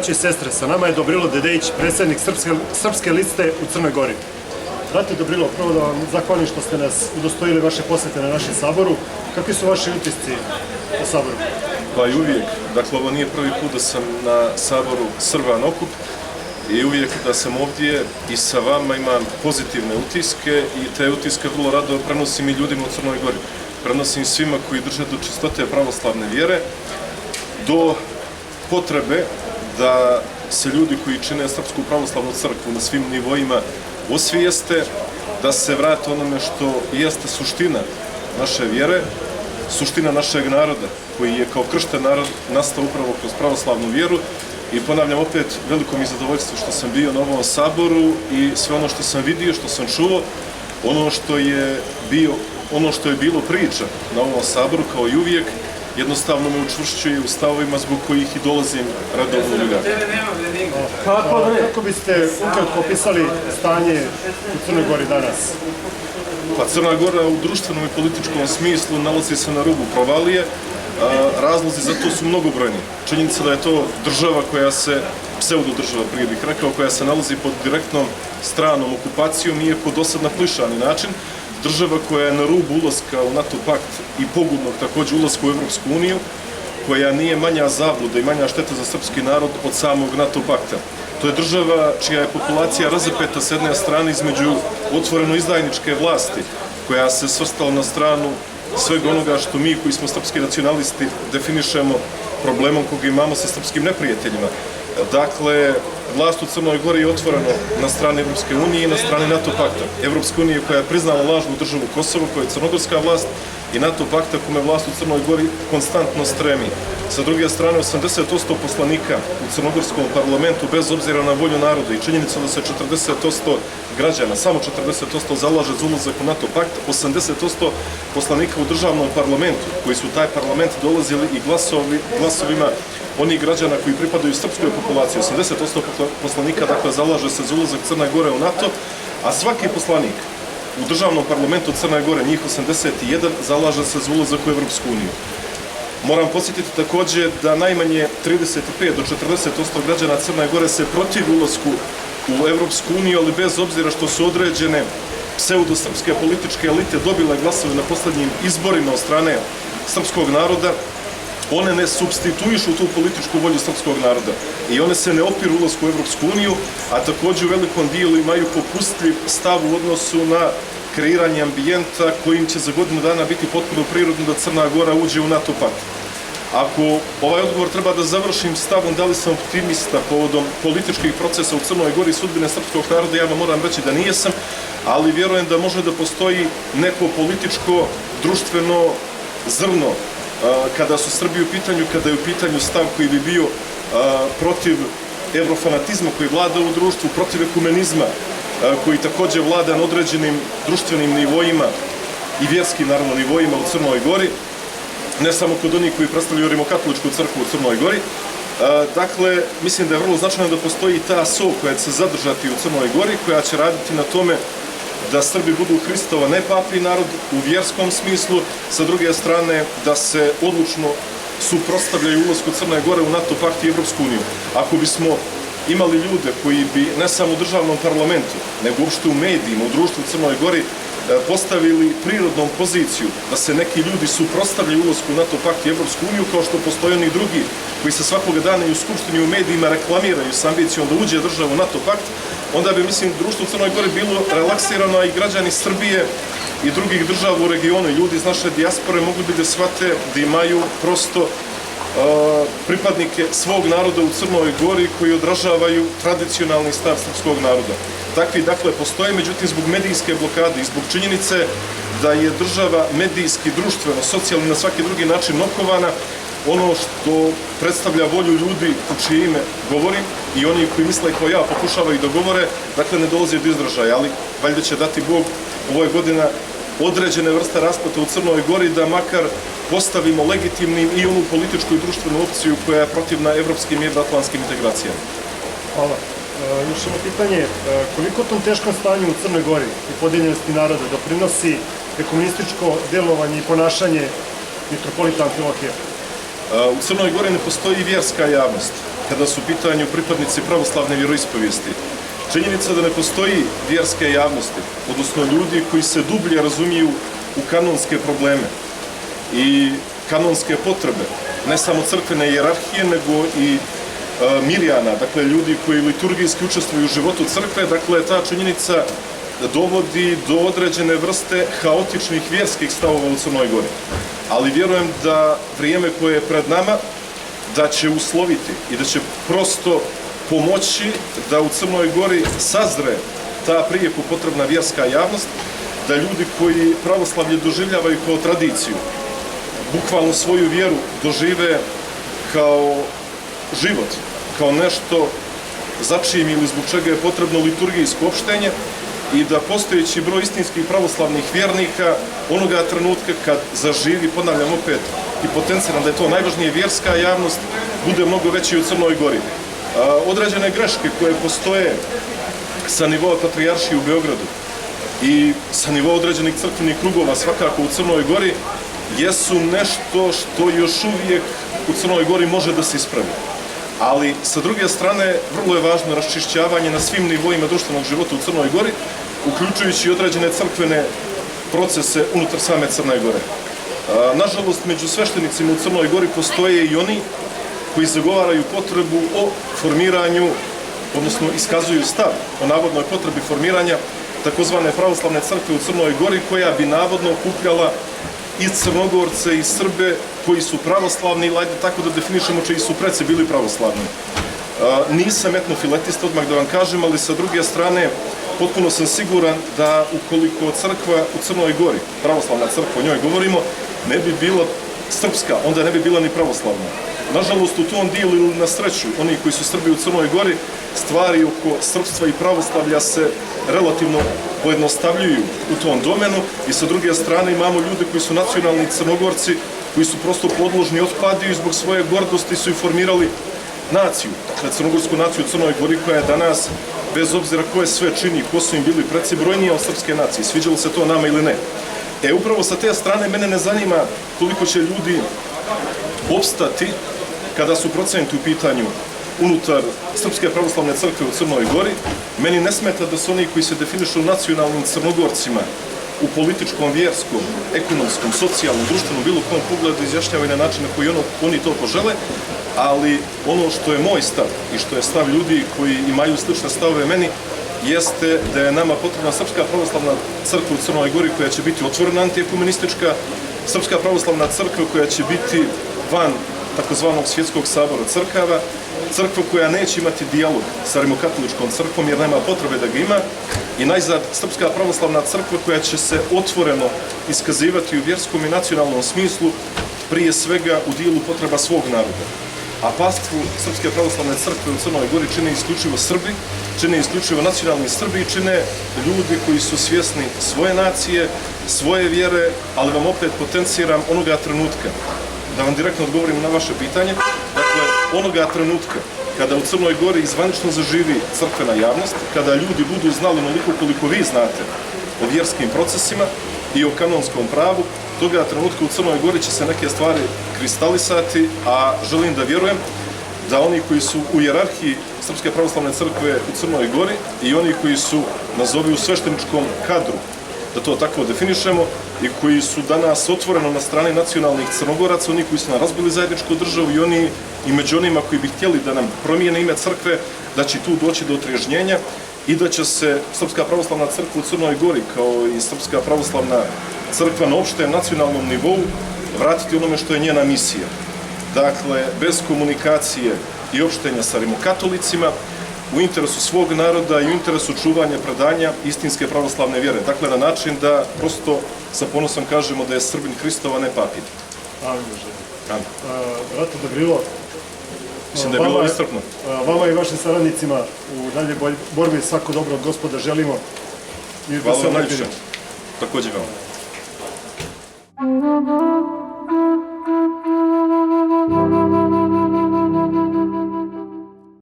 braće i sestre, sa nama je Dobrilo Dedejić, predsjednik Srpske liste u Crnoj Gori. Brate Dobrilo, prvo da vam zahvalim što ste nas udostojili vaše posjete na našem saboru. Kakvi su vaši utisci o saboru? Pa i uvijek. Dakle, ovo nije prvi put da sam na saboru Srban okup i uvijek da sam ovdje i sa vama imam pozitivne utiske i te utiske vrlo rado prenosim i ljudima u Crnoj Gori. Prenosim svima koji drže do čistote pravoslavne vjere, do potrebe da se ljudi koji čine Srpsku pravoslavnu crkvu na svim nivoima osvijeste, da se vrate onome što jeste suština naše vjere, suština našeg naroda, koji je kao kršten narod nastao upravo kroz pravoslavnu vjeru. I ponavljam opet, veliko mi zadovoljstvo što sam bio na ovom saboru i sve ono što sam vidio, što sam čuo, ono što je bilo priča na ovom saboru, kao i uvijek, jednostavno me učvršćuje u stavovima zbog kojih i dolazim redovno u Ljubljanu. Kako biste ukratko opisali stanje u Crnoj Gori danas? Pa Crna Gora u društvenom i političkom smislu nalazi se na rubu provalije. Razlozi za to su mnogobrojni. Činjenica da je to država koja se, pseudodržava prije bih rekao, koja se nalazi pod direktnom stranom okupacijom, iako dosad na plišani način. Država koja je na rubu ulaska u NATO pakt i pogubnog također ulaska u Evropsku uniju, koja nije manja zabluda i manja šteta za srpski narod od samog NATO pakta. To je država čija je populacija razapeta s jedne strane između otvoreno izdajničke vlasti, koja se svrstala na stranu svega onoga što mi koji smo srpski nacionalisti definišemo problemom koga imamo sa srpskim neprijateljima. Dakle, vlast u Crnoj Gori je otvorena na strane Evropske unije i na strane NATO pakta. Evropska unija koja je priznala lažnu državu Kosovo, koja je crnogorska vlast, i NATO pakta kome vlast u Crnoj Gori konstantno stremi. Sa druge strane, 80% poslanika u crnogorskom parlamentu, bez obzira na volju naroda i činjenicu da se 40% građana, samo 40% zalaže za ulazak u NATO pakt, 80% poslanika u državnom parlamentu, koji su u taj parlament dolazili i glasovima onih građana koji pripadaju srpskoj populaciji, 80% poslanika, dakle, zalaže se za ulazak Crne Gore u NATO, a svaki poslanik u državnom parlamentu Crne Gore, njih 81, zalaže se za ulazak u Evropsku uniju. Moram podsjetiti također da najmanje 35 do 40% građana Crne Gore se protivi ulasku u Evropsku uniju, ali bez obzira što su određene pseudosrpske političke elite dobile glasove na poslednjim izborima od strane srpskog naroda, one ne supstituišu tu političku volju srpskog naroda i one se ne opiru ulasku u Evropsku uniju, a također u velikom dijelu imaju popustljiv stav u odnosu na kreiranje ambijenta kojim će za godinu dana biti potpuno prirodno da Crna Gora uđe u NATO pakt. Ako ovaj odgovor treba da završim stavom da li sam optimista povodom političkih procesa u Crnoj Gori i sudbine srpskog naroda, ja vam moram reći da nijesam, ali vjerujem da može da postoji neko političko, društveno zrno kada su Srbi u pitanju, kada je u pitanju stav koji bi bio protiv evrofanatizma koji vlada u društvu, protiv ekumenizma koji također vlada na određenim društvenim nivoima i vjerskim, naravno, nivoima u Crnoj Gori, ne samo kod onih koji predstavljaju Rimokatoličku crkvu u Crnoj Gori. Dakle, mislim da je vrlo značajno da postoji ta sov koja će se zadržati u Crnoj Gori, koja će raditi na tome da Srbi budu Hristova, ne papi narod u vjerskom smislu, sa druge strane da se odlučno suprotstavljaju ulasku Crne Gore u NATO pakt i Evropsku uniju. Ako bismo imali ljude koji bi ne samo u državnom parlamentu, nego uopšte u medijima, u društvu u Crnoj Gori postavili prirodnom poziciju da se neki ljudi suprotstavljaju ulasku u NATO pakt i Evropsku uniju, kao što postoje oni drugi koji se svakoga dana i u Skupštini i u medijima reklamiraju s ambicijom da uđe država u NATO pakt, onda bi, mislim, društvo u Crnoj Gori bilo relaksirano, a i građani Srbije i drugih država u regionu i ljudi iz naše dijaspore mogli bi da shvate da imaju prosto pripadnike svog naroda u Crnoj Gori koji odražavaju tradicionalni stav srpskog naroda. Takvi, dakle, postoje, međutim, zbog medijske blokade i zbog činjenice da je država medijski, društveno, socijalno i na svaki drugi način okovana, ono što predstavlja volju ljudi u čije ime govorim i oni koji misle kao ja pokušavaju da govore, dakle, ne dolazi do izražaja, ali valjda će dati Bog ovoj godina određene vrste raspleta u Crnoj Gori da makar postavimo legitimnim i onu političku i društvenu opciju koja je protivna evropskim i evroatlantskim integracijama. Hvala. Još jedno pitanje, koliko tom teškom stanju u Crnoj Gori i podijeljenosti naroda doprinosi komunističko delovanje i ponašanje mitropolita Amfilohija? U Crnoj Gori ne postoji vjerska javnost. kada su u pitanju pripadnici pravoslavne vjeroispovijesti. Činjenica da ne postoji vjerske javnosti, odnosno ljudi koji se dublje razumiju u kanonske probleme i kanonske potrebe, ne samo crkvene hijerarhije, nego i mirjana, dakle ljudi koji liturgijski učestvuju u životu crkve, dakle ta činjenica dovodi do određene vrste haotičnih vjerskih stavova u Crnoj Gori. Ali vjerujem da vrijeme koje je pred nama, da će usloviti i da će prosto pomoći da u Crnoj Gori sazre ta prijeko potrebna vjerska javnost, da ljudi koji pravoslavlje doživljavaju kao tradiciju, bukvalno svoju vjeru dožive kao život, kao nešto za čim ili zbog čega je potrebno liturgijsko opštenje i da postojeći broj istinskih pravoslavnih vjernika onoga trenutka kad zaživi, ponavljam opet i potenciram da je to najvažnije vjerska javnost, bude mnogo veći u Crnoj Gori. Određene greške koje postoje sa nivoa patrijaršije u Beogradu i sa nivoa određenih crkvenih krugova svakako u Crnoj Gori jesu nešto što još uvijek u Crnoj Gori može da se ispravi. Ali, sa druge strane, vrlo je važno raščišćavanje na svim nivoima društvenog života u Crnoj Gori, uključujući određene crkvene procese unutar same Crne Gore. Nažalost, među sveštenicima u Crnoj Gori postoje i oni koji zagovaraju potrebu o formiranju, odnosno iskazuju stav o navodnoj potrebi formiranja takozvane pravoslavne crkve u Crnoj Gori, koja bi navodno okupljala i Crnogorce i Srbe koji su pravoslavni, ili ajde tako da definišemo čiji su preci bili pravoslavni. Nisam etnofiletista, odmah da vam kažem, ali sa druge strane potpuno sam siguran da ukoliko crkva u Crnoj Gori, pravoslavna crkva, o njoj govorimo, ne bi bila srpska, onda ne bi bila ni pravoslavna. Nažalost, u tom dijelu ili na sreću, oni koji su Srbi u Crnoj Gori, stvari oko srpstva i pravoslavlja se relativno pojednostavljuju u tom domenu i sa druge strane imamo ljude koji su nacionalni Crnogorci, koji su prosto podložni otpadiju i zbog svoje gordosti su i formirali naciju, dakle crnogorsku naciju u Crnoj Gori, koja je danas, bez obzira koje sve čini, ko su im bili preci, brojnija od srpske nacije, sviđalo se to nama ili ne. Upravo sa te strane mene ne zanima koliko će ljudi opstati kada su procenti u pitanju unutar Srpske pravoslavne crkve u Crnoj Gori. Meni ne smeta da su oni koji se definišu nacionalnim Crnogorcima u političkom, vjerskom, ekonomskom, socijalnom, društvenom, bilo kom pogledu izjašnjavaju na način na koji oni to požele, ali ono što je moj stav i što je stav ljudi koji imaju slične stavove meni, jeste da je nama potrebna Srpska pravoslavna crkva u Crnoj Gori koja će biti otvorena antijekumenistička, Srpska pravoslavna crkva koja će biti van takozvanog svjetskog sabora crkava, crkva koja neće imati dijalog sa rimokatoličkom crkvom jer nema potrebe da ga ima, i najzad Srpska pravoslavna crkva koja će se otvoreno iskazivati u vjerskom i nacionalnom smislu, prije svega u dijelu potreba svog naroda. A pastvu Srpske pravoslavne crkve u Crnoj Gori čine isključivo Srbi, čine isključivo nacionalni Srbi i čine ljudi koji su svjesni svoje nacije, svoje vjere, ali vam opet potenciram onoga trenutka, da vam direktno odgovorim na vaše pitanje, dakle, onoga trenutka kada u Crnoj Gori zvanično zaživi crkvena javnost, kada ljudi budu znali onoliko koliko vi znate o vjerskim procesima i o kanonskom pravu, toga trenutka u Crnoj Gori će se neke stvari kristalisati, a želim da vjerujem da oni koji su u hijerarhiji Srpske pravoslavne crkve u Crnoj Gori i oni koji su, nazovi, u svešteničkom kadru, da to tako definišemo, i koji su danas otvoreno na strani nacionalnih Crnogoraca, oni koji su nam razbili zajedničku državu i oni i među onima koji bi htjeli da nam promijene ime crkve, da će tu doći do otriježnjenja i da će se Srpska pravoslavna crkva u Crnoj Gori, kao i Srpska pravoslavna crkva na opštem nacionalnom nivou, vratiti onome što je njena misija. Dakle, bez komunikacije i opštenja sa rimokatolicima, u interesu svog naroda i u interesu čuvanja predanja istinske pravoslavne vjere. Dakle, na način da prosto sa ponosom kažemo da je Srbin Hristova, ne papin. Amin, Bože. Amin. Brate Dobrilo, mislim da je bilo iscrpno. Vama i vašim saradnicima u daljoj borbi svako dobro od Gospoda želimo. Hvala vam najviše. Također vam.